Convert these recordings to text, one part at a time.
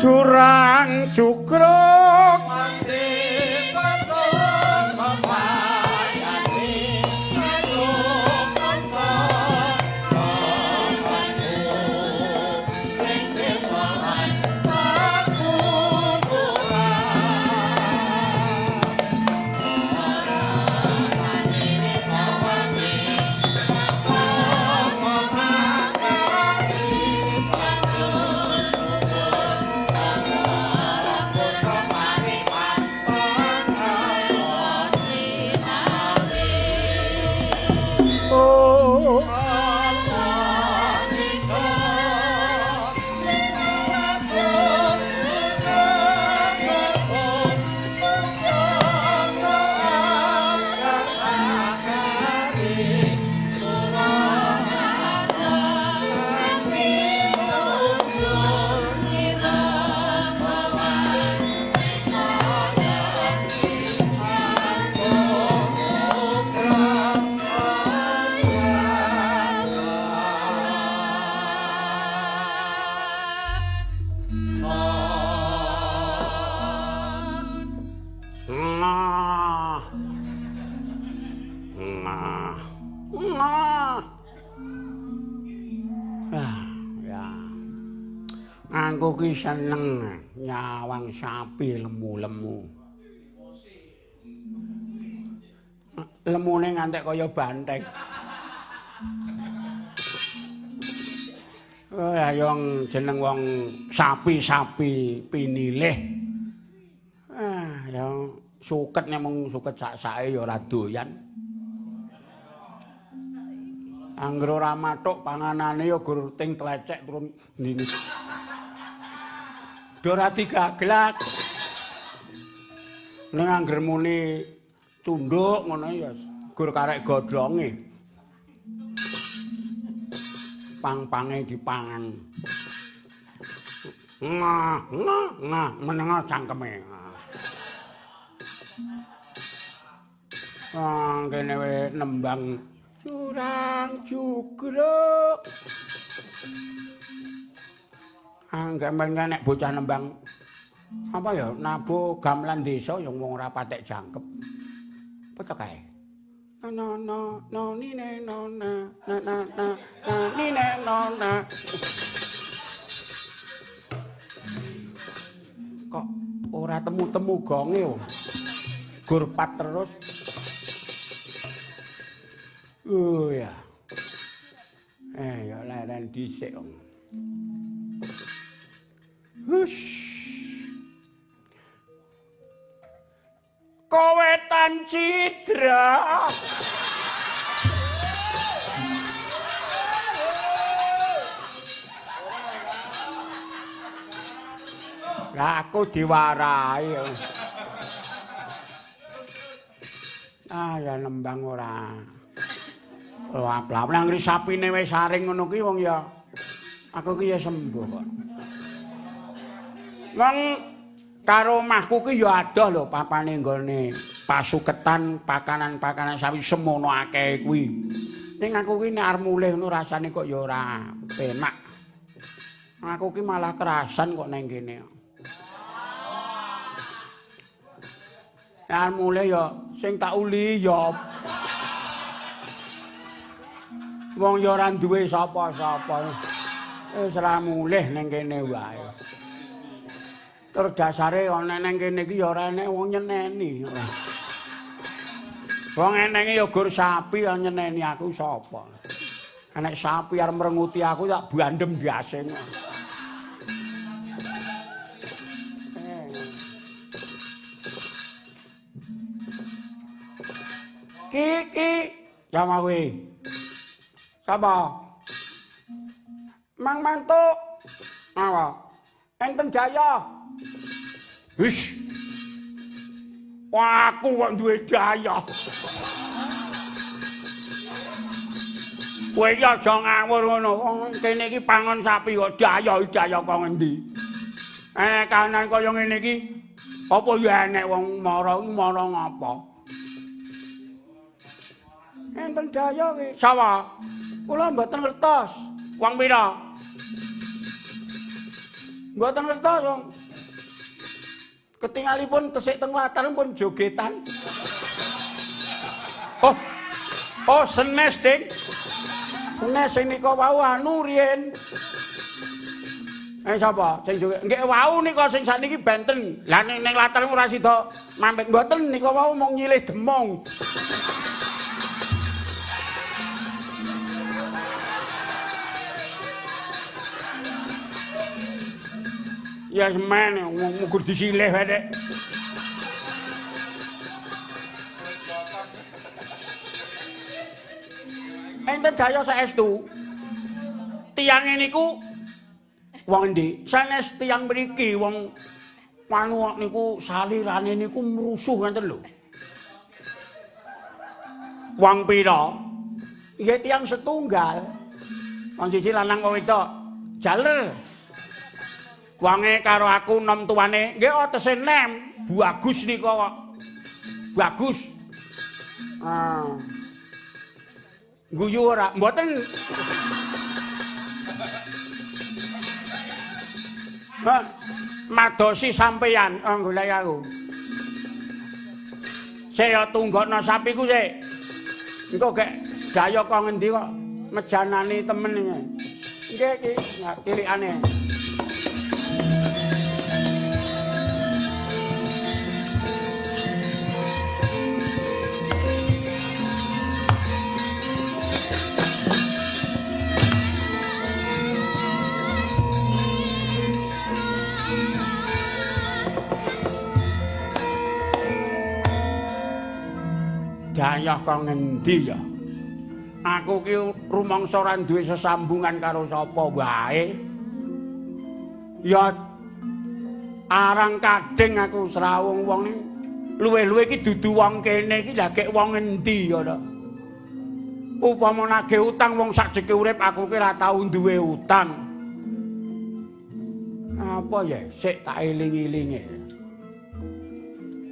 Jurang jugruk Aku ki seneng nyawang sapi lemu-lemu. Lemune ngantek kaya banteng. Oh, ya jeneng wong sapi-sapi pinilih. Ah, ya suket nek mung suket sak-sake ya ora doyan. Angger ora mathuk panganane ya gur ting tlecek turun ngene. Ora digaglak. Ning angger muni cunduk ngono ya gur karek godhonge. Pang-pange dipangan. Ngah, ngah, ngah, menengo cangkeme. Ah, kene we nembang curang jugruk. Anggaman nek bocah nembang apa ya nabuh gamelan desa ya wong ora patek jangkep. Apa to kae? No no no ni ne no na na na na na ni ne no na. Kok ora temu-temu gonge wong. Gur pat terus. Oh ya. Ya leren dhisik wong. Hush. Kowe tan cidra. Lah aku diwarai. Ah ya nembang ora. Lha nang sapine wis saring ngono ki wong ya. Aku ki ya sembuh kok. Wong karo omahku ki ya adoh lho papane nggone pasuketan pakanan-pakanan sapi semono akeh kuwi. Ning aku ki nek arep mulih ngono rasane kok ya ora penak. Aku ki malah kerasan kok nang kene. Nek arep mulih ya sing tak uli ya wong ya ora duwe sapa-sapa. Wis ora mulih ning kene wae. Tur dasare ana nang kene iki ya ora enek wong nyeneni. Wong enenge ya gur sapi ya nyeneni aku sapa. Enek sapi arep mrenguti aku tak bandem ndase. Ki ya kowe. Sapa? Mang Mantuk. Apa? Enten Jaya. Wis. Wah, aku kok duwe daya. Kowe iki aja ngawur ngono. Wong kene iki pangon sapi kok daya-daya kok ngendi. Enek kahanan kaya ngene iki apa ya enek wong mara iki mara ngapa? Enten daya iki. Sapa? Kula mboten ngertos. Wong pira? Mboten ngertos wong. Ketingalipun tesik teng latar pun jogetan. Oh. Oh, senes, Ding. Senes sing nika wau anu riyen. Sapa? Sing joget. Nggih wau nika sing sakniki benten. Lah ning latar ora sida mampet mboten nika wau mung nyilih demung. Ya semen ngukur disilih wae, Dek. Enten daya saestu. Tiange niku wong endi? Sanes tiyang mriki wong anu niku salirane niku mrusuh ngenten lho. Wong pira? Nggih tiyang setunggal. Wong siji lanang wong wedok. Jaler. Wonge karo aku nom tuane, nggih tesih nem. Bagus nika kok. Bagus. Ah. Guyu ora? Mboten. Madosi sampeyan golek aku. Saya tunggokno sapiku sik. Engko gek daya kok ngendi kok mejanani temen iki. Nggih iki tilikane. Dayah kok ngendi ya? Aku ki rumangsa ora duwe sesambungan karo sapa wae. Ya arang kading aku srawung wong iki. Luwih-luwih iki dudu wong kene iki lha gek wong ngendi ya ta. Upama nagih utang wong sak jeke urip aku ki ora tau duwe utang. Apa ya sik tak eling-elinge.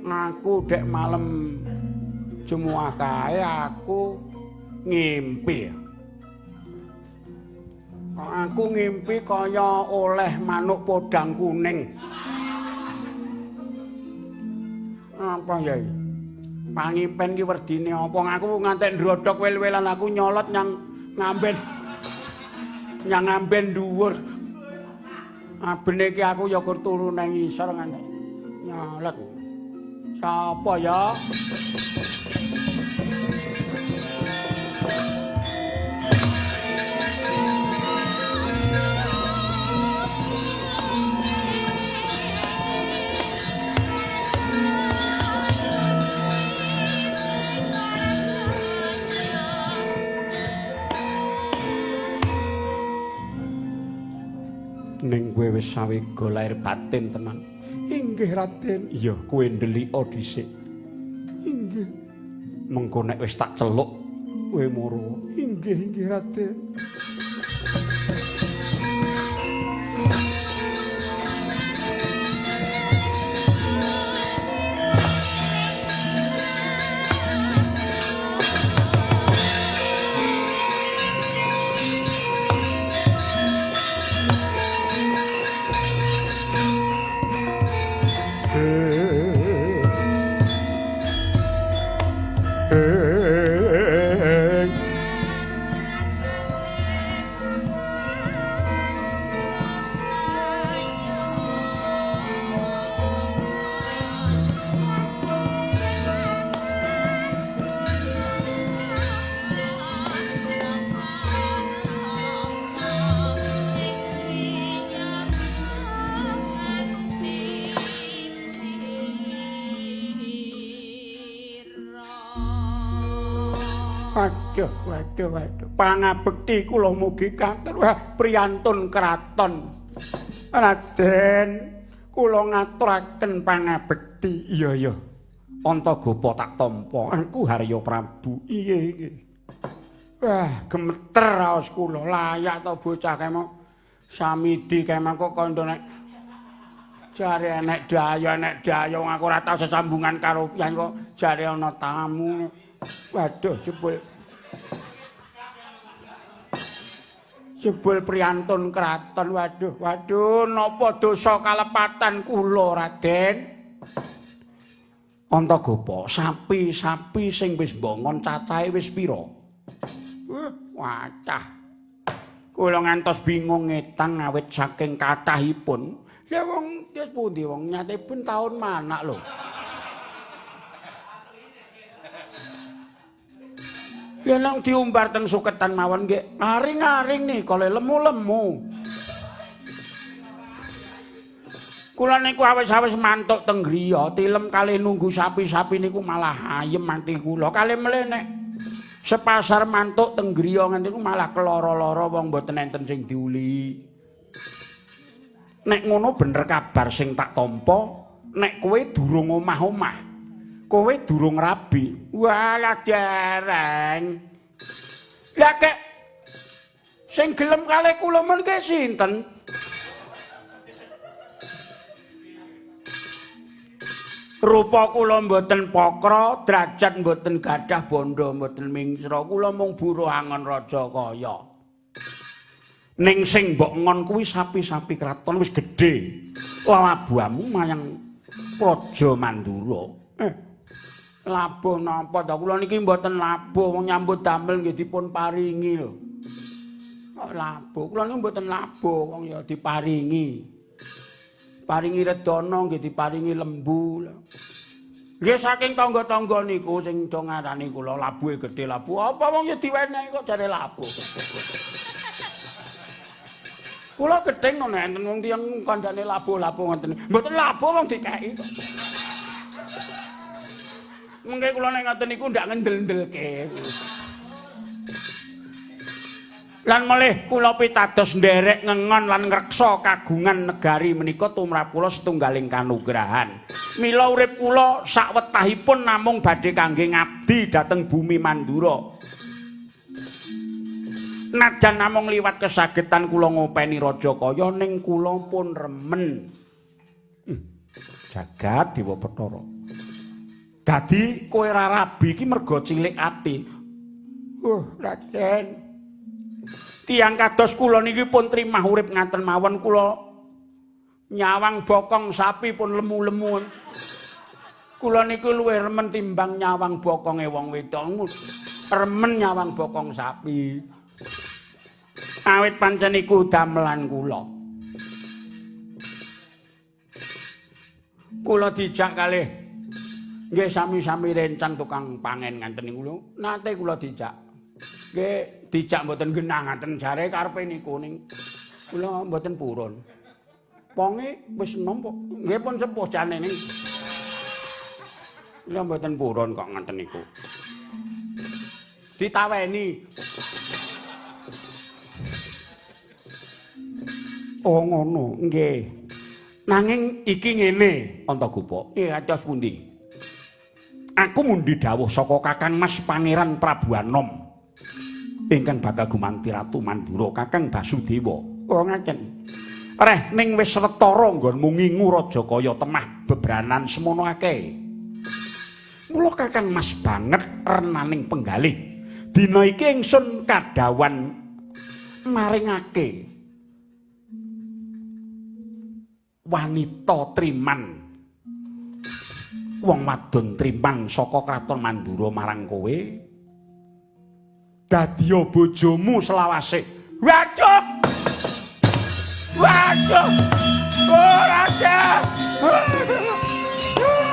Aku dek malem Jemuah kae aku ngimpi. Kok aku ngimpi kaya oleh manuk podang kuning. Apa ya iki? Pangipen ki werdine apa? Aku ngantek ndrodhok wel-welan aku nyolot nyang ngamben. Nyang ngamben dhuwur. Abene iki aku ya kur turu nang ngisor ngantek nyolot. Sapa ya? Ning kowe wis sawega lahir batin tenan. Inggih Raden. Iya, kowe ndelika dhisik. Inggih. Mengko nek wis tak celuk kowe moro. Inggih, inggih Raden. Waduh, waduh, waduh. Pangabekti kula mugi katur priyantun kraton. Raden, kula ngaturaken pangabekti. Iya, iya. Antagopa tak tampa. Aku Harya Prabu. Iya, iya. Wah, gemeter raos kula. Layak to bocah kemo. Samidi kemo kok kandha nek jare enek daya, enek daya wong aku ora tau sesambungan karo pian kok jare ana tamu. Waduh, jebul. Jebul priyantun kraton. Waduh, waduh, napa dosa kalepatan kula, Raden? Antagopa, sapi-sapi sing wis mbongon cacahe wis pira? Wacah. Kula ngantos bingung ngetang awit saking kathahipun. Ya wong wis pundi wong nyatipun taun manak lho. Ya nang diumbar teng suketan mawon nggih aring-aring nika lemu-lemu. Kula niku awis-awis mantuk teng griya, tilem kalih nunggu sapi-sapi niku malah ayem ati kula. Kalih melih nek sepasar mantuk teng griya ngenten niku malah keloro-loro wong mboten enten sing diuli. Nek ngono bener kabar sing tak tampa, nek kowe durung omah-omah, kowe durung rabi. Walah dereng. Lah kek sing gelem kalih kula men ke sinten? Rupa kula mboten pokra, derajat mboten gadah, bondo mboten mingsra. Kula mung buruh angon raja kaya. Ning sing mbok ngon kuwi sapi-sapi kraton wis gedhe. Labuhamu mayang Praja Mandura. Labuh napa ta? Kula niki mboten labuh, wong nyambut damel nggih dipun paringi lho. Kok labuh? Kula niki mboten labuh, wong ya diparingi. Paringi redana nggih diparingi lembu. Nggih saking tangga-tangga niku sing do ngarani kula labuhe gedhe labuh. Apa wong ya diwenehi kok jare labuh. Kula gedheng ngono enten wong tiyang kandhane labuh-labuh ngoten. Mboten labuh wong dikeki kok. Mengke kula nek ngoten niku ndak ngendel-endelke. Lan melih kula pitados nderek ngengon lan ngreksa kagungan negari menika tumrap kula setunggaling kanugrahan. Mila urip kula sakwetahipun namung badhe kangge ngabdi dhateng bumi Mandura. Najan namung liwat kesagetan kula ngopeni raja kaya ning kula pun remen. Jagat Dewa Bathara. Dadi kowe ora rabi iki mergo cilik ati. Raden. Tiyang kados kula niki pun trimah urip ngaten mawon kula nyawang bokong sapi pun lemu-lemu. Kula niku luwih remen timbang nyawang bokonge wong wedok. Remen nyawang bokong sapi. Awit pancen iku damelan kula. Kula dijak kalih nggih sami-sami rencang tukang pangen ngaten niku lho. Nate kula dijak. Nggih dijak mboten genah ngaten jare karepe niku ning kula mboten purun. Wonge wis enom kok. Nggih pun sepuh jane ning. Kula mboten purun kok ngaten niku. Ditaweni. Oh ngono, nggih. Nanging iki ngene, Antagopa. Nggih, atos pundi? Aku mundi dawuh saka Kakang Mas Pangeran Prabu Anom ingkang bakal gumanti Ratu Mandura, Kakang Basudewa. Oh ngaten. Reh ning wis sawetara nggonmu ngingu raja kaya temah bebranan semono akeh. Mula Kakang Mas banget renaning penggalih. Dina iki ingsun kadhawan maringake wanita triman. Wong wadon triman saka kraton Mandura marang kowe. Dadiya bojomu selawase. Waduh. Waduh. Oh, raja.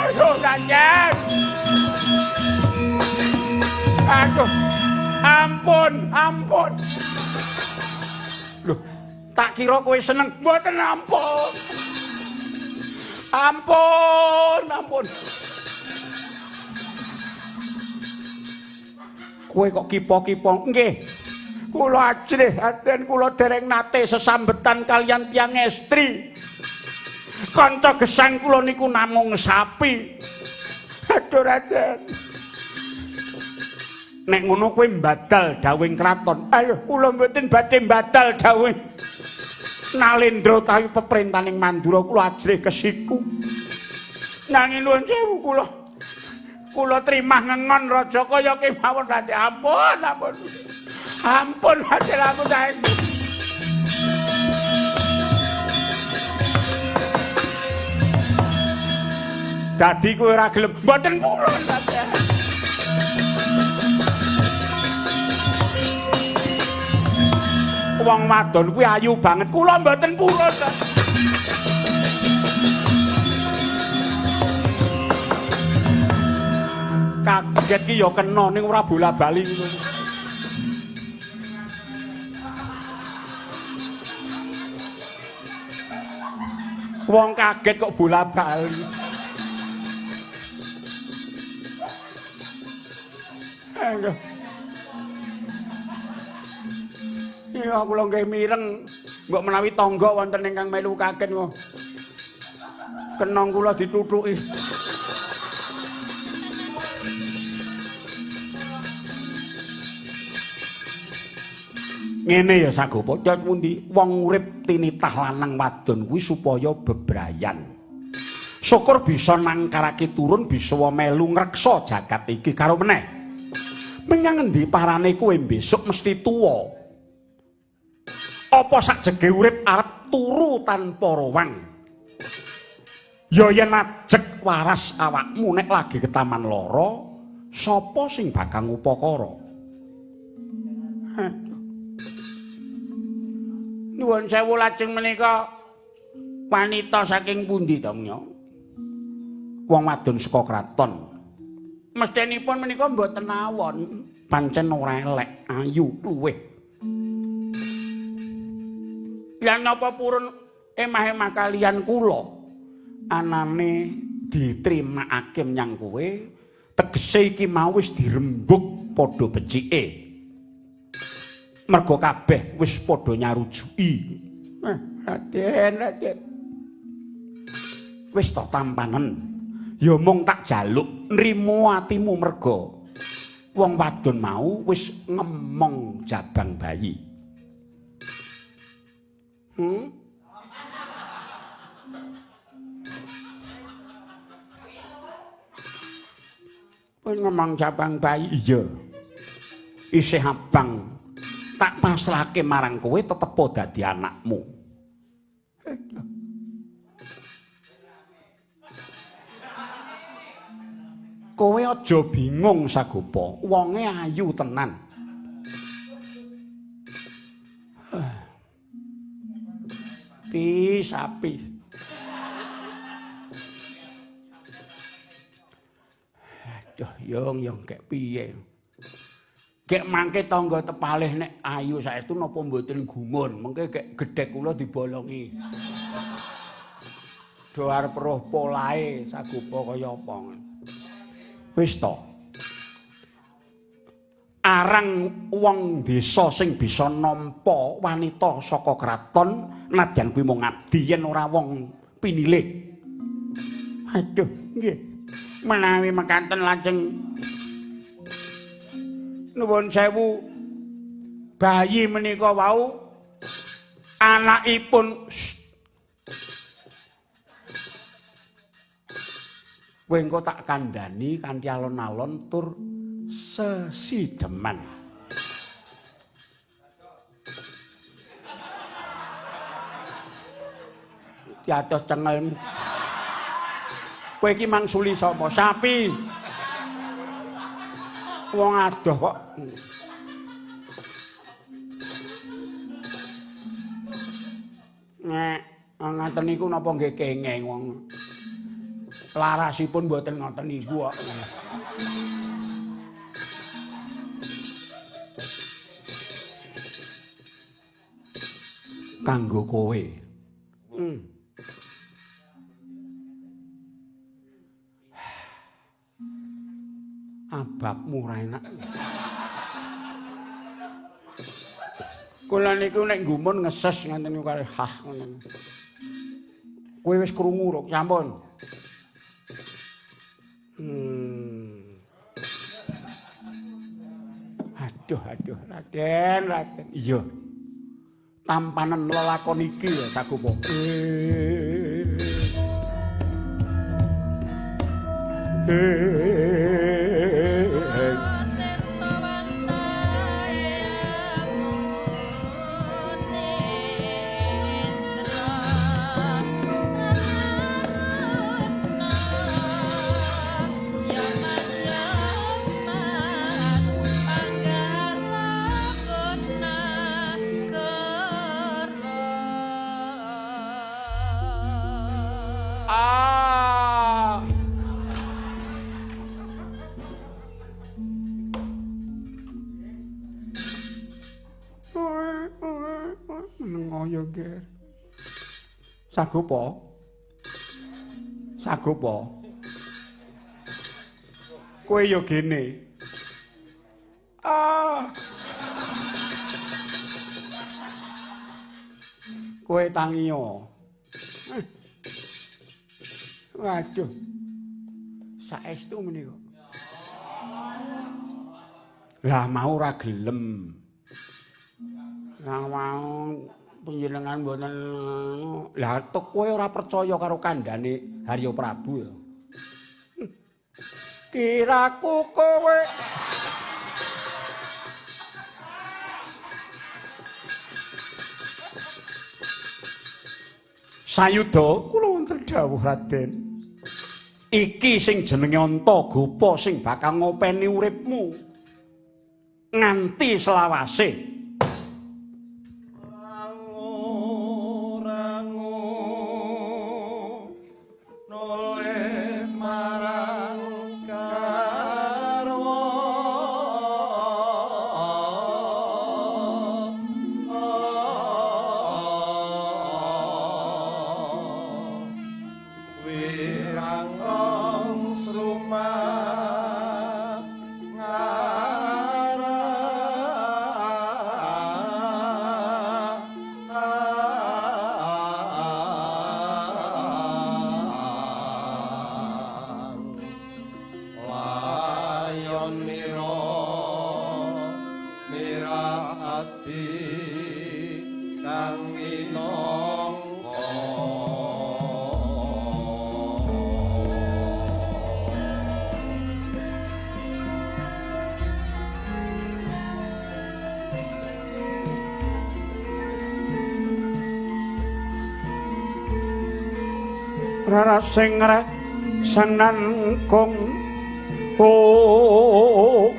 Aduh, raja. Aduh. Ampun, ampun. Loh, tak kira kowe seneng. Mboten ampun. Ampun, ampun. Kowe kok kipo-kipo? Nggih. Kula ajrih Raden, kula dereng nate sesambetan kaliyan tiyang estri. Kanca gesang kula niku namung sapi. Aduh Raden. Nek ngono kowe mbadal dawuhing kraton. Ayo kula mboten badhe mbadal dawuh Nalendra utawi peperintaning Mandura kula ajrih kesiku. Nanging nuwun sewu kula. Kula trimah ngengon raja kaya kemawon Raden. Ampun, ampun. Ampun Raden aku saestu. Dadi kowe ora gelem. Mboten purun, Raden. Wong wadon kuwi ayu banget. Kula mboten purun. Kaget ki ya kena ning ora bola-bali ngono. Wong kaget kok bola-bali. Aduh. Iya kula nggih mireng mbok menawi tangga wonten ingkang melu kaget kok. Kenong kula ditutuki. Ngene ya Sagopa, cat pundi wong urip tinitah lanang wadon kuwi supaya bebrayan. Syukur bisa nangkarake turun bisa melu ngreksa jagat iki karo meneh. Menyang endi parane kowe besok mesti tuwa. Apa sakjege urip arep turu tanpa rowang? Ya yen ajeg waras awakmu nek lagi ketaman lara, sapa sing bakal ngupakara? Nuwun sewu lajeng menika wanita saking pundi to Nyo? Wong wadon saka kraton. Mestinipun menika mboten awon, pancen ora elek, ayu luwih. Lah napa purun emah-emah kalian kula anane ditrimakake menyang kowe, tegese iki mau wis dirembug padha becike. Mergo kabeh wis padha nyarujuki. Raden, Raden. Wis to tampanen. Ya mung tak jaluk nrimo atimu mergo wong wadon mau wis ngemong jabang bayi. Wis ngemong jabang bayi iya. Isih abang. Tak pasrahke marang kowe tetep dadi anakmu. Kowe aja bingung Sagopa, wonge ayu tenan. Pi sapi. Aduh, yong yong kek piye? Gek mangke tangga tepalih nek ayu saestu napa mboten gumun, mengke gek gedhek kula dibolongi. Do arep roh polahe Sagopa kaya apa. Wis to. Arang wong desa sing bisa nampa wanita saka kraton nadyan kuwi mung abdi yen ora wong pinilih. Aduh, nggih. Menawi mekaten lajeng nuwun sewu bayi menika wau anakipun kowe engko tak kandhani kanthi alon-alon tur sesideman. Diatos cengelmu. Kowe iki mangsuli sapa? Sapi. Wong adoh kok. Nek ngaten niku napa nggih kenging wong. Larasipun mboten ngoten niku kok. Kanggo kowe. Ababmu ora enak. Kula niku nek gumun ngeses ngoten niku karo hah ngoten. Kowe wis krungu rok, sampun. Aduh, aduh, Raden, Raden. Iya. Tampanen lelakon iki ya Sagopa. Sagopa. Sagopa. Kowe ya gene. Ah. Kowe tangiyo. Waduh. Saestu menika. Lah mau ora gelem. Lah mau panjenengan mboten. Lah tok kowe ora percaya karo kandhane Harya Prabu ya. Kiraku kowe Sayuda kula wonten dawuh Raden. Iki sing jenenge Antagopa sing bakal ngopeni uripmu nganti selawase. Rangu noleh marang karwa wirang rong srumah Rara sing rek seneng kong oh.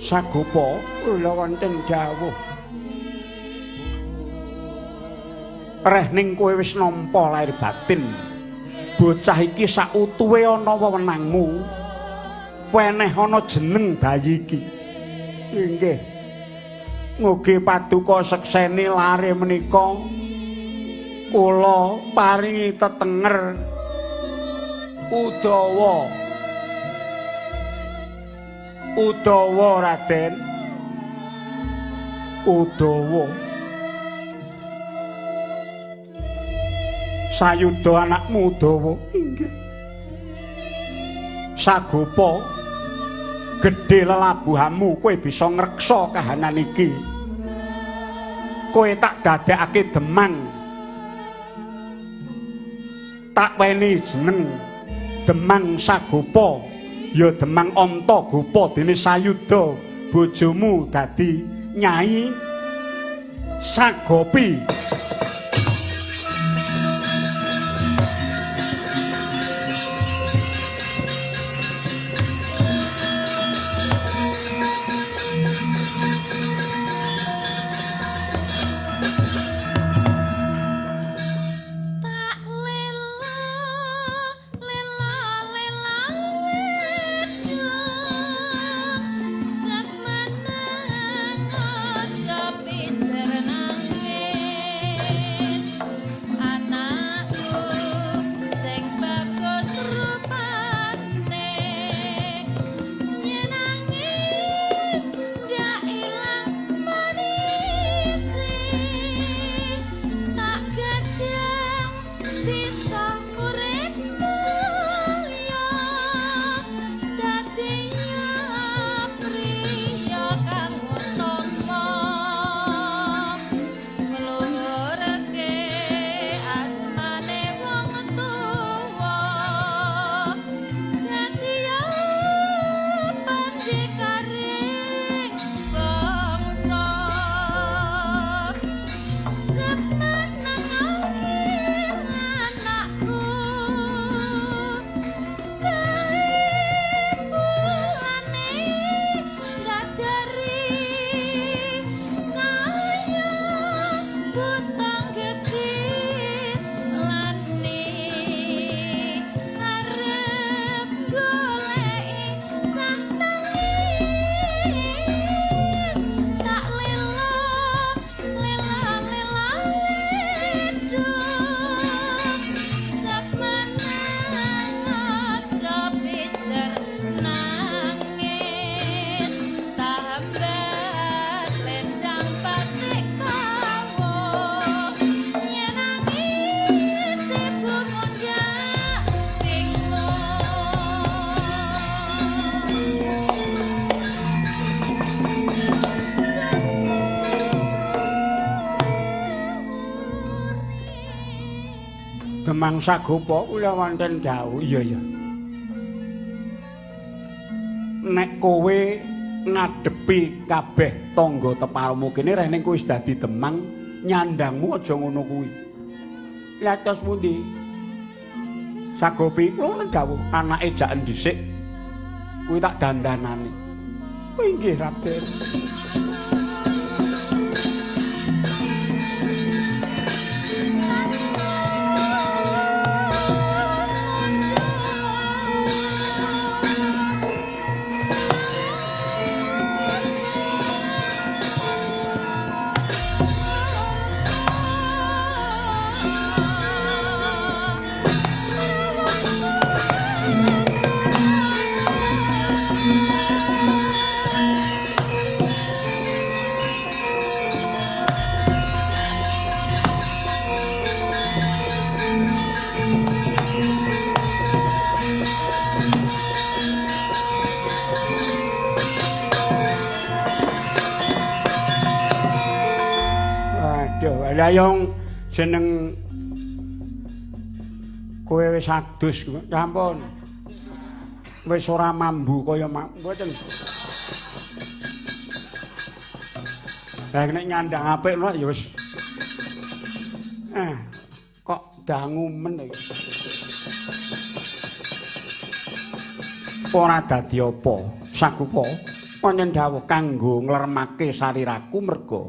Sagopa kula wonten dawuh. Reh ning kowe wis nampa lahir batin. Bocah iki sautuhe ana wewenangmu. Weneh ana jeneng bayi iki. Inggih. Mugi paduka sekseni lare menika kula paringi tetenger Udawa. Udawa Raden. Udawa. Sayuda anakmu Udawa. Inggih. Sagopa gedhe lelabuhanmu kowe bisa ngreksa kahanan iki. Kowe tak dadekake Demang. Tak weni jeneng Demang Sagopa. Ya Demang Antagopa dene Sayuda bojomu dadi Nyai Sagopi. Pijer nangis. Demang Sagopa kula wonten dawuh. Iya iya. Nek kowe ngadepi kabeh tangga teparmu kene rene kowe wis dadi demang, nyandangmu aja ngono kuwi. Lah tos pundi? Sagopi kula wonten dawuh, anake jaken dhisik kuwi tak dandanane. Oh inggih Raden. Lah yang jeneng kowe wis adus sampun. Wis ora mambu kaya mboten. Lah nek nyandang apik lho ya wis. Kok dangu men iki. Ora dadi apa. Sagupa wonten dawuh kanggo ngleremake sariraku merga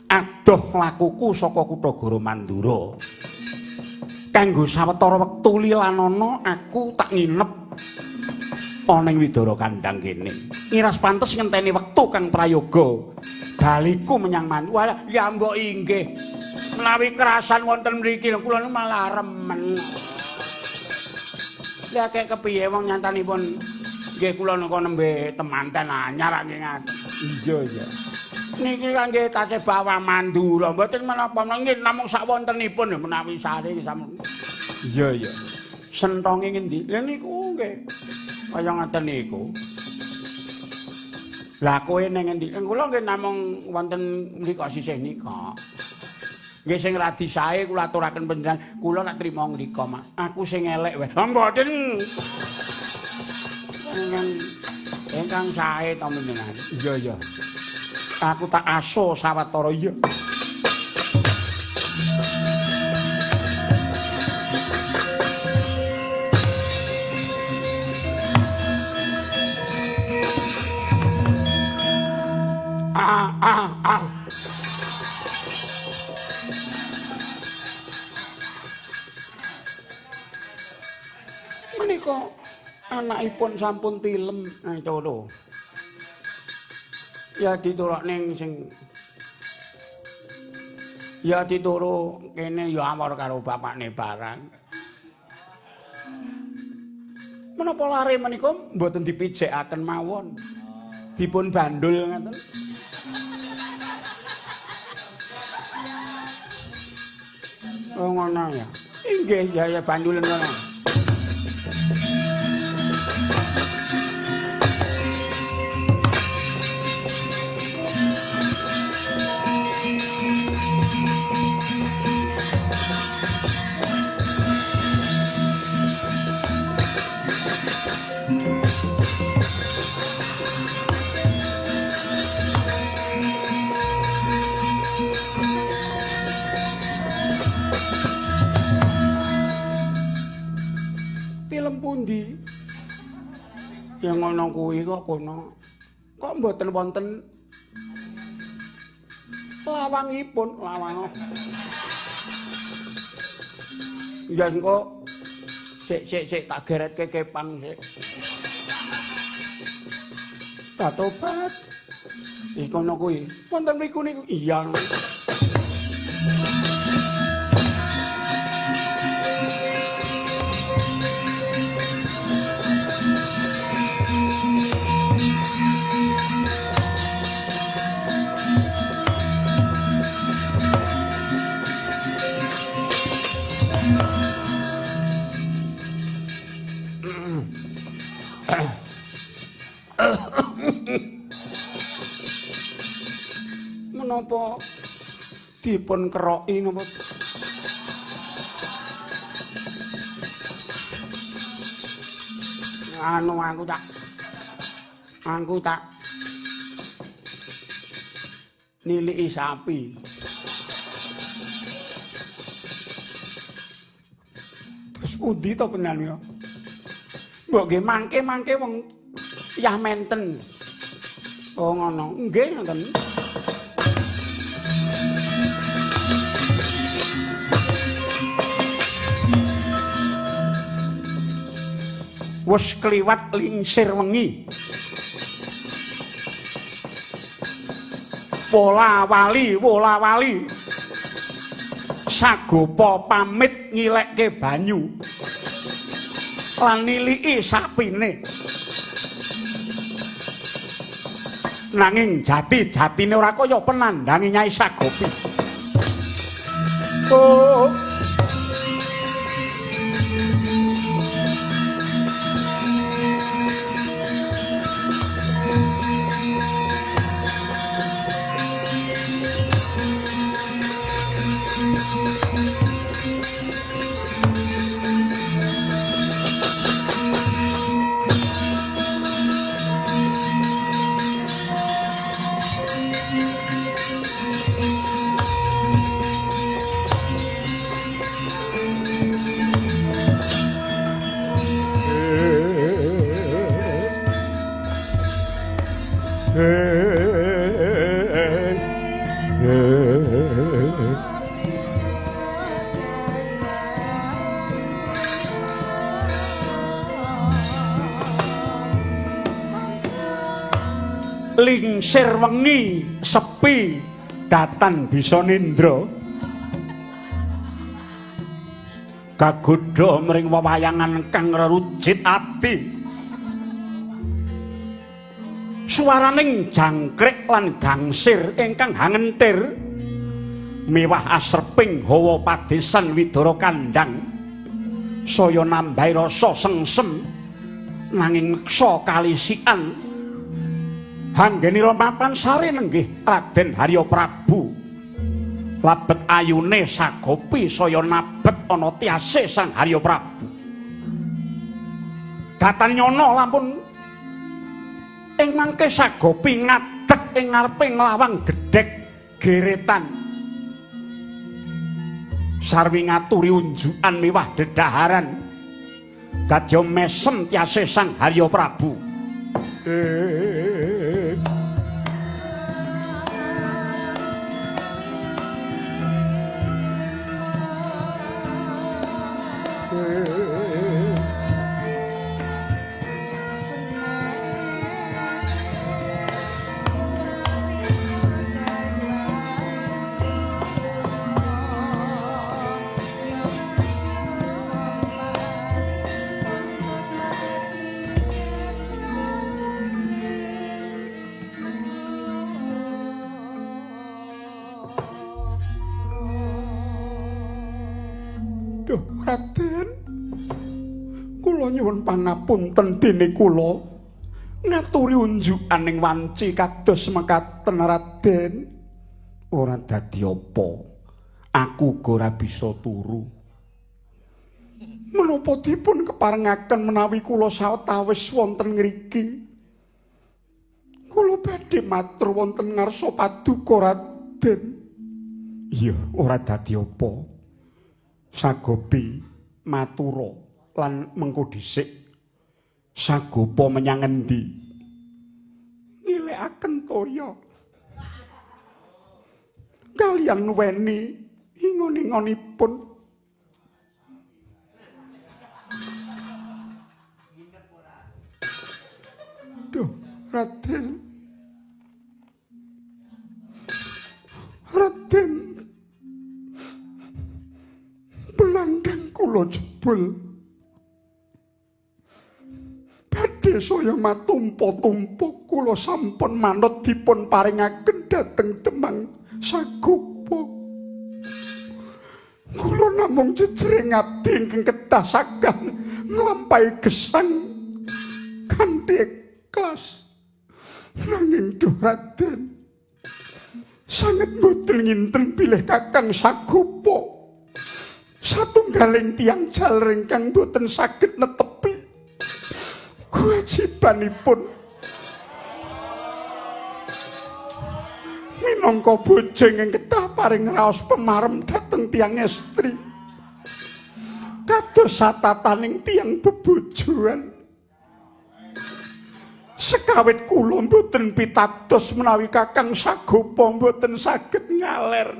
adoh lakuku saka kutha Goro Mandura. Kanggo sawetara wektu lilanana aku tak nginep ana ing Widara Kandang kene. Ngiras pantes ngenteni wektu kang prayoga baliku menyang Mantu. Walah, ya mbok inggih. Menawi kerasan wonten mriki kula niku malah remen. Lah kek kepiye wong nyantanipun nggih kula nika nembe temanten anyar nggih ngaten. Iya iya. Niki kangge tasih bawah Mandura mboten menapa nggih namung sakwontenipun menawi sare sampun. Iya iya. Sentonge ngendi? Lha niku nggih. Kaya ngoten niku. Lah kowe ning ngendi? Kula nggih namung wonten mriku sisih nika. Nggih sing radi sae kula aturaken panjenengan, kula tak trima ngrika, Mak. Aku sing elek wae. Mboten. Ingkang sae to panjenengan. Iya iya. Aku tak aso sawetara iya. Ah ah ah. Menika anakipun sampun tilem coro. Ya dituruk ning sing ya dituru kene ya awor karo bapakne barang. Menapa lare menika mboten dipijekaken mawon. Dipun bandul ngaten. Oh ngono ya. Inggih ya ya bandulen ngono. Pundi? Ya ngono kuwi kok kono. Kok mboten wonten lawangipun, lawang. Ya engko sik sik sik tak geretke kepang sik. Tak tobat. Wis kono kuwi. Wonten mriku niku. Iya. Menapa dipun keroki napa? Anu aku tak niliki sapi. Terus pundi to penan ya? Mbok nggih mangke-mangke wong yah menten. Oh ngono. Nggih ngoten. Wes kliwat lingsir wengi. Wola wali, wola wali. Sagopa pamit ngilekke banyu. Lan niliki sapine. Nanging jati-jatine ora kaya penandhange Nyai Sagopi. Oh. Lingsir wengi sepi datan bisa nindra kagodha mring wewayangan kang rerujit ati suaraning jangkrik lan gangsir ingkang hangentir miwah asreping hawa padesan widara kandhang saya nambahi rasa sengsem nanging meksa kalisikan hanggenira mapan sare nenggih Raden Harya Prabu. Labet ayune Sagopi saya nabet ana tiase Sang Harya Prabu. Datan nyono lampun ing mangke Sagopi ngadeg ing ngarepe nglawang gedhek geretan. Sarwi ngaturi unjukan miwah dedaharan. Dadya mesem tiase Sang Harya Prabu. Duh Raden, kula nyuwun pangapunten dene kula ngaturi unjukan ing wanci kados mekaten Raden. Ora dadi apa, aku uga ora bisa turu. Menapa dipun keparengaken menawi kula sawetawis wonten ngriki? Kula badhe matur wonten ngarsa paduka Raden. Iya, ora dadi apa. Sagopi matura lan mengko dhisik Sagopa menyang endi? Ngilekaken toya. Kaliyan weni ingon-ingonipun. Duh, Raden. Raden. Pelandang kula jebul badhe saya matumpa-tumpa kula sampun manut dipun paringaken dhateng Demang Sagopa. Kula namung jejering abdi ingkang kedah sagah nglampahi gesang kanthi ikhlas. Nanging duh Raden, sanget mboten nginten bilih Kakang Sagopa satunggaling tiyang jaler ingkang boten saged netepi. Kewajibanipun minangka bojo ingkang kedah paring raos pemarem dhateng tiyang estri. Kados satataning tiyang bebojoan. Sekawit kula mboten pitados menawi Kakang Sagopa mboten saged ngaler.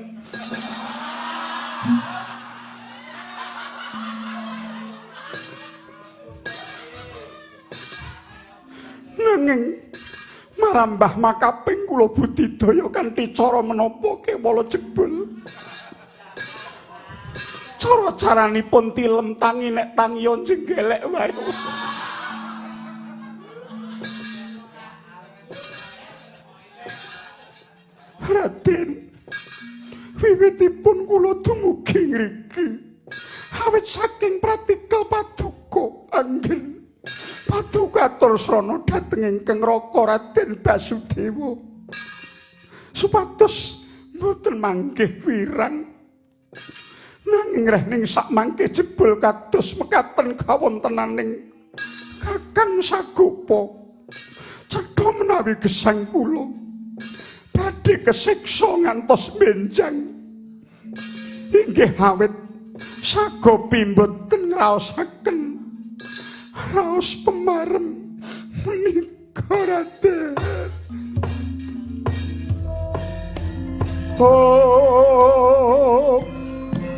Nanging marambah makaping kula budidaya kanthi cara menapa kewala jebul. Cara-caranipun tilem tangi nek tangi jenggelek wae. Raden, wiwitipun kula dumugi ngriki awit saking pratikal paduka anggen paduka atur srana dhateng ingkang Raka Raden Basudewa supados mboten manggih wirang. Nanging rehning sakmangke jebul kados mekaten kawontenaning Kakang Sagopa cetha menawi gesang kula badhe kesiksa ngantos benjang. Inggih awit Sagopi mboten ngraosaken raos pemarem menika Raden. Oh,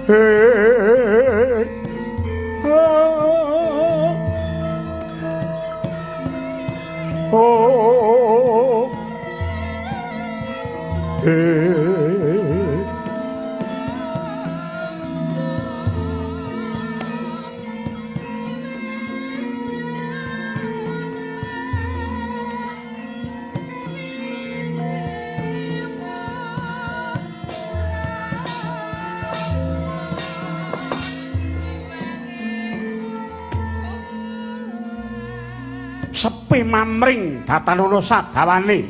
hey, oh, oh, hey. Sepi mamring datanono sabawane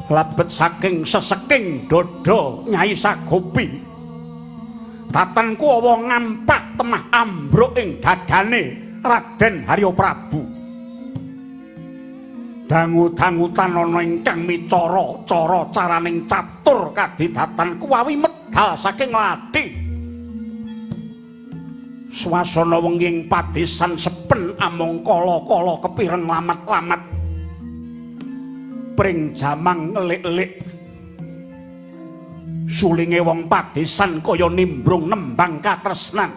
lebet saking seseking dada Nyai Sagopi. Datan kuwawa ngampah temah ambruk ing dadane Raden Harya Prabu. Dangu-dangutan ana ingkang micara cara caraning catur kadidatan kuwawi medal saking lathi. Swasana wengi ing padesan sepen amung kala-kala kepireng lamat-lamat. Pring jamang elik-elik. Sulinge wong padesan kaya nimbrung nembang katresnan.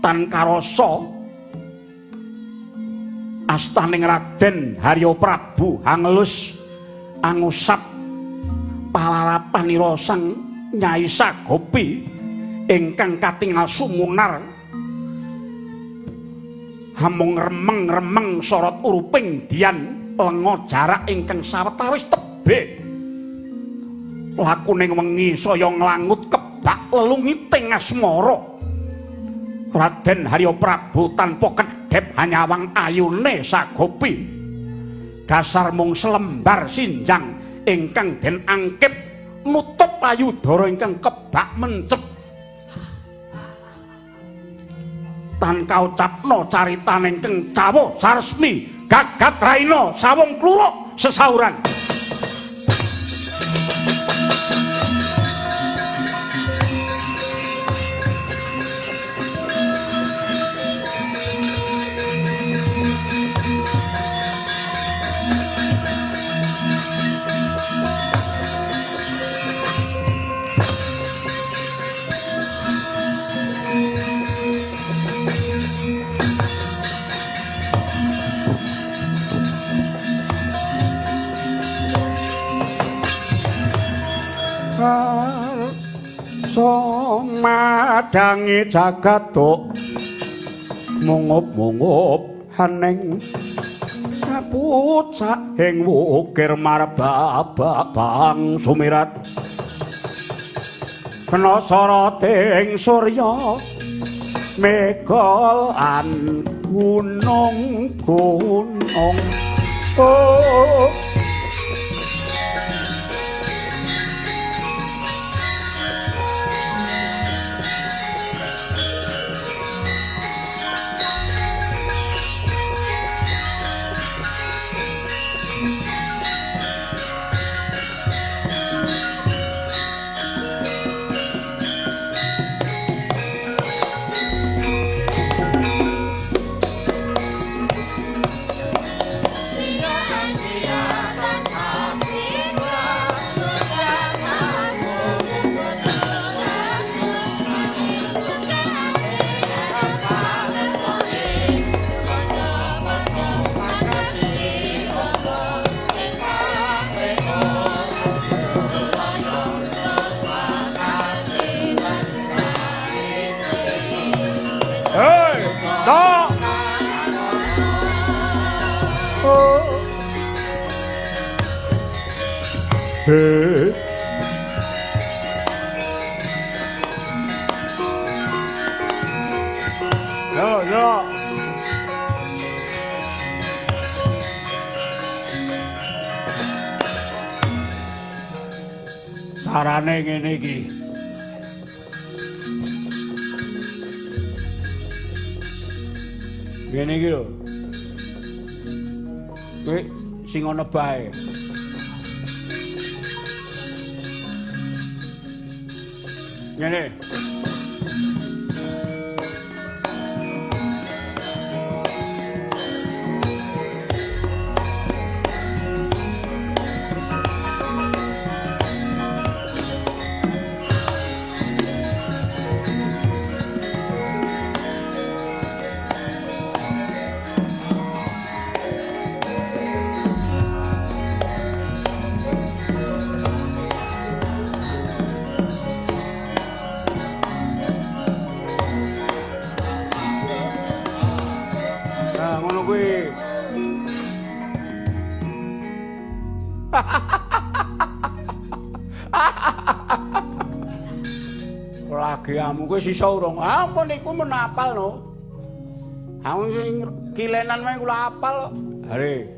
Tan karasa astaning Raden Harya Prabu hangelus angusap palarapanira sang Nyai Sagopi ingkang katingal sumunar hamung remeng-remeng sorot uruping dian lenga jarak ingkang sawetawis tebih. Lakuning wengi saya nglangut kebak lelungiting asmara. Raden Harya Prabu tanpa kedhep hanyawang ayune Sagopi. Dasar mung selembar sinjang ingkang den angkip nutup payudara ingkang kebak mencep. Tan kaucapna caritane ingkang cawa saresmi gagat raina sawung kluruk sesauran. Somadangi jagat tuk mungup-mungup haning sapucak ing wukir marbabang sumirat kena soroting surya mega lan gunung-gunung. Oh, He. Yo, yo. Carane ngene iki. Ngene iki lho. Kuwi sing ana bae. Ngene. Nah, ngono kuwi. Lagiamu kuwi sisa urung. Ampun iku men apal no. Aku sing kilenan wae kula apal kok. Hare.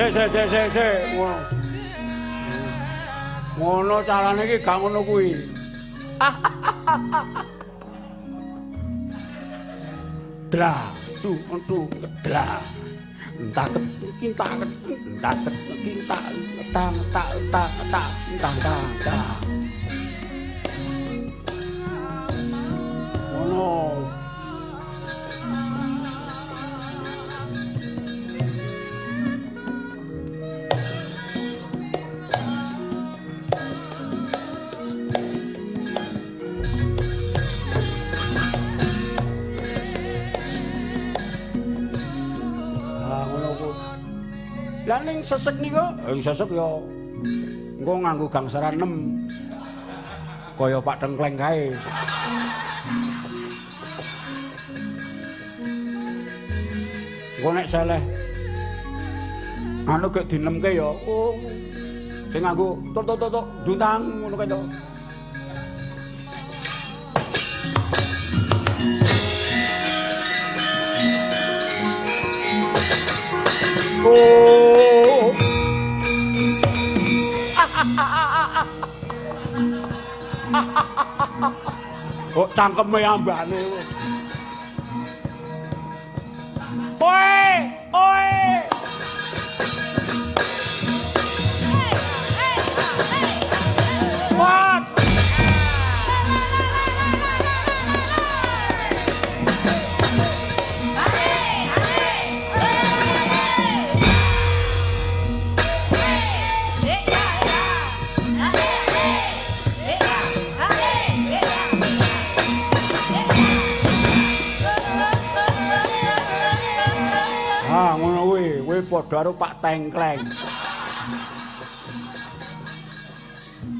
Se se se se ngono. Ngono carane iki gak ngono kuwi. Dra, tu tu dra. Entak kintak entak kintak tang tak tak tak tang tang tang. Ngono. Lah ning sesek niku, ing sesek ya engko nganggo gangsaran 6. Kaya Pak Tengkleng kae. Engko nek seleh anu gek dinemke ya. Oh. Sing nganggo tuk tuk tuk ndutang ngono kae to. Oh. Oh, cangkeme ambane. Oe, oe. What? Ah, ngono kuwi, kuwi padha karo Pak Tengkleng.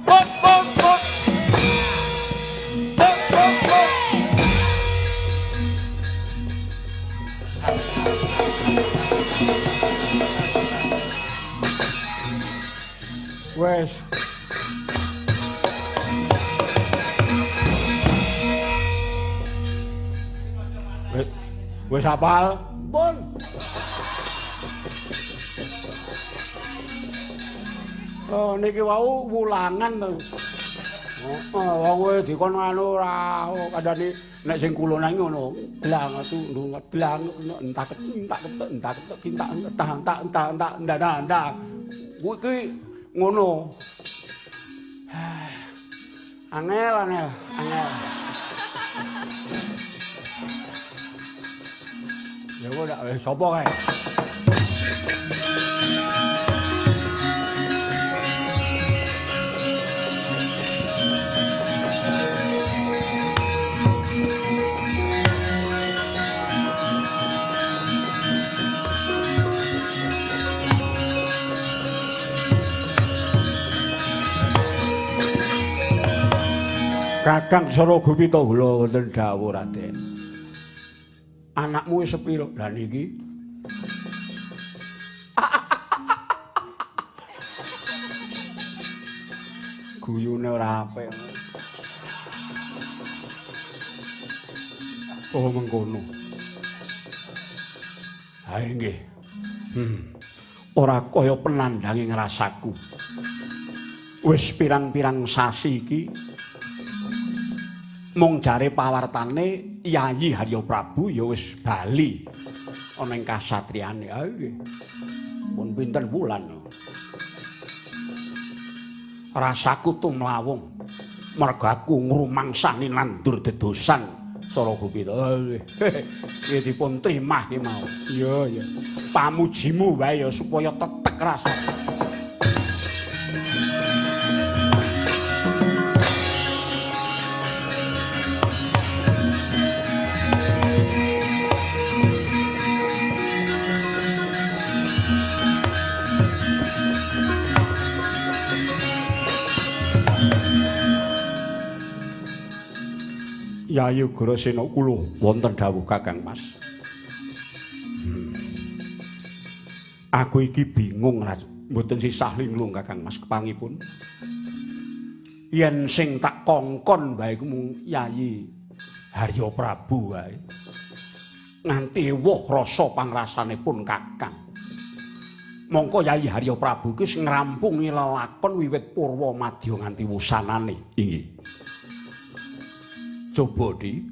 Pop pop pop. Pop pop pop. Wes. Wes apal? Pun. Oh, niki wau wulangan to. Heeh, wong kowe dikon anu ora kandhane nek sing kulonan ngono. Blang tu blang entak entak entak entak entak entak entak entak entak entak. Kuwi ki ngono. Angel angel angel. Ya kok dak sapa kae? Kakang Saragupita kula wonten dawuh Raden. Anakmu wis sepiro? Lah niki. Guyune ora apik. Oh mengkono. Ha nggih. Ora kaya penandange ngrasaku. Wis pirang-pirang sasi iki mung jare pawartane Yayi Harya Prabu ya wis bali ana ing kasatriyane. Ha nggih. Pun pinten wulan. Rasaku tumlawung mergo aku ngrumangsani nandur dedosan Saragupita. Nggih dipun trimah ki mau. Iya iya. Pamujimu wae ya supaya tetek rasa. Yayi Ugrasena kula wonten dawuh Kakang Mas. Aku iki bingung mboten sisah linglung Kakang Mas kepangipun. Yen sing tak kongkon wae iku mung Yayi Harya Prabu wae. Nganti ewuh rasa pangrasanipun Kakang. Mongko Yayi Harya Prabu iki wis ngrampungi lelakon wiwit purwa madya nganti wusanane. Inggih. Coba di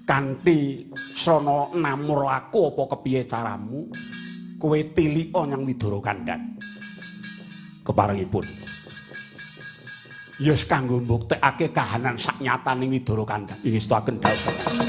kanthi srana namur laku apa kepiye caramu kowe tilika nyang Widara Kandhan keparengipun ya wis kanggo mbuktekake kahanan saknyatane Widara Kandhan ingestuaken dawuh.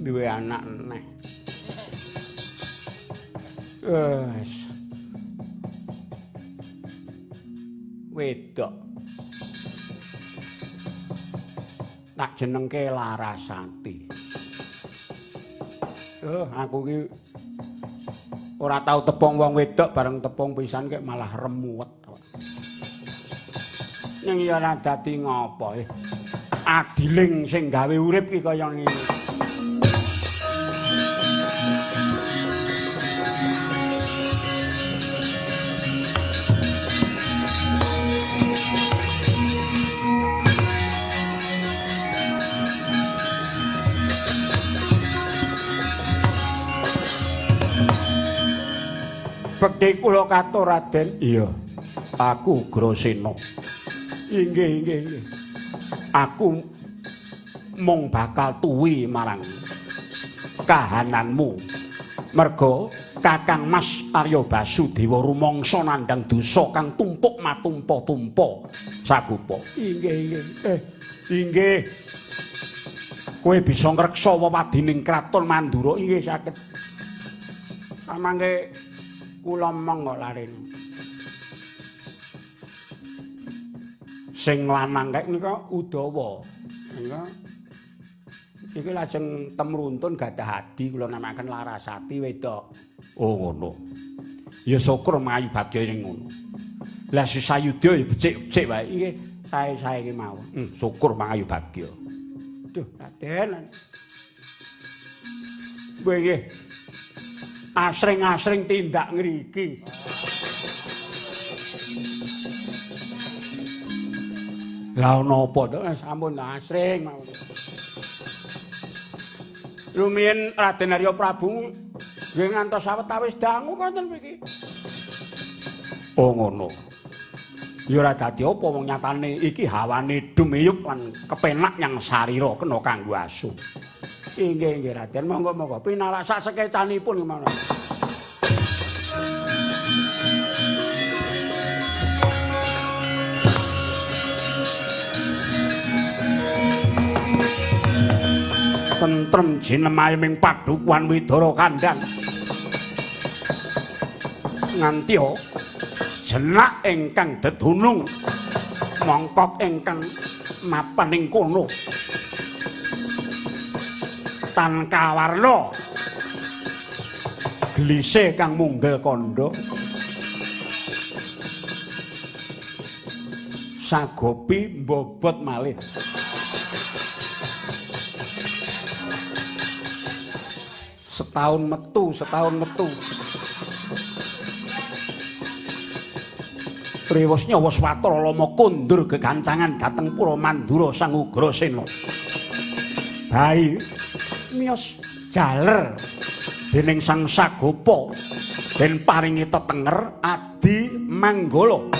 Duwe anak neh. Wes. Wedok. Tak jenengke Larasati. Aku ki ora tau tepung wong wedok bareng tepung pisan kek malah remuwet. Ning ya ora dadi ngopo. Adiling sing gawe urip ki kaya ngene. Bekti kula katur Raden. Iya. Aku Ugrasena. Inggih, inggih, inggih. Aku mung bakal tuwi marang kahananmu. Merga Kakang Mas Arya Basudewa rumangsa nandhang dosa kang tumpuk matumpa-tumpa sagupa. Inggih, inggih. Inggih. Kowe bisa ngreksa wewadining kraton Mandura. Inggih saged. Samangke kula mong kok laren. Sing lanang kae nika Udawa. Nika iki lajeng temruntun gadah adi kula namakaken Larasati wedok. Oh ngono. Ya syukur mayu bagya ning ngono. Lah si sayudya ya becik-becik wae. Nggih, sae-sae iki mawon. Syukur mangayu bagya. Duh, Raden. Nggih. Asring-asring tindak ngriki. Lah ana apa to? Sampun asring mawon. Rumiyin Raden Arya Prabu nggih ngantos sawetawis dangu konten mriki. Oh ngono. Ya ora dadi apa wong nyatane iki hawane dumiyup lan kepenak nyang sarira kena kanggo asu. Inggih inggih Raden, monggo-monggo pinalak sak sekecanipun kemana. Tentrem jinemai ming padukuhan Widara Kandhang. Nganti jenak ingkang dedunung mongkok ingkang mapan ing kono. Tan kawarna glise kang munggel kandha. Sagopi mbobot malih. Setahun metu, setahun metu. Rewos nyawa swatara lama kondur gegancangan dhateng Pura Mandura Sang Ugrasena. Bayi miyos jaler dening Sang Sagopa den paringi tetenger Adi Manggala.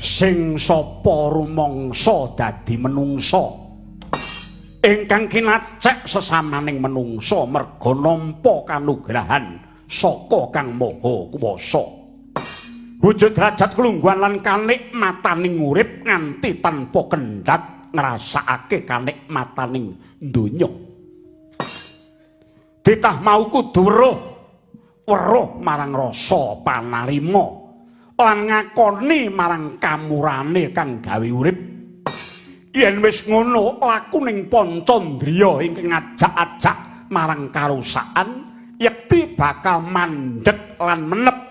Sing sapa rumangsa dadi menungsa ingkang kinacek sesamaning menungsa merga nampa kanugrahan saka Kang Maha Kuwasa. Wujud derajat kelungguhan lan kanikmataning urip nganti tanpa kendhat ngrasakake kanikmataning donya. Ditah mau kudu weruh weruh marang rasa panarima lan ngakoni marang kamurane kang gawe urip. Yen wis ngono lakuning pancandriya ingkang ngajak-ajak marang karusaan yekti bakal mandheg lan menep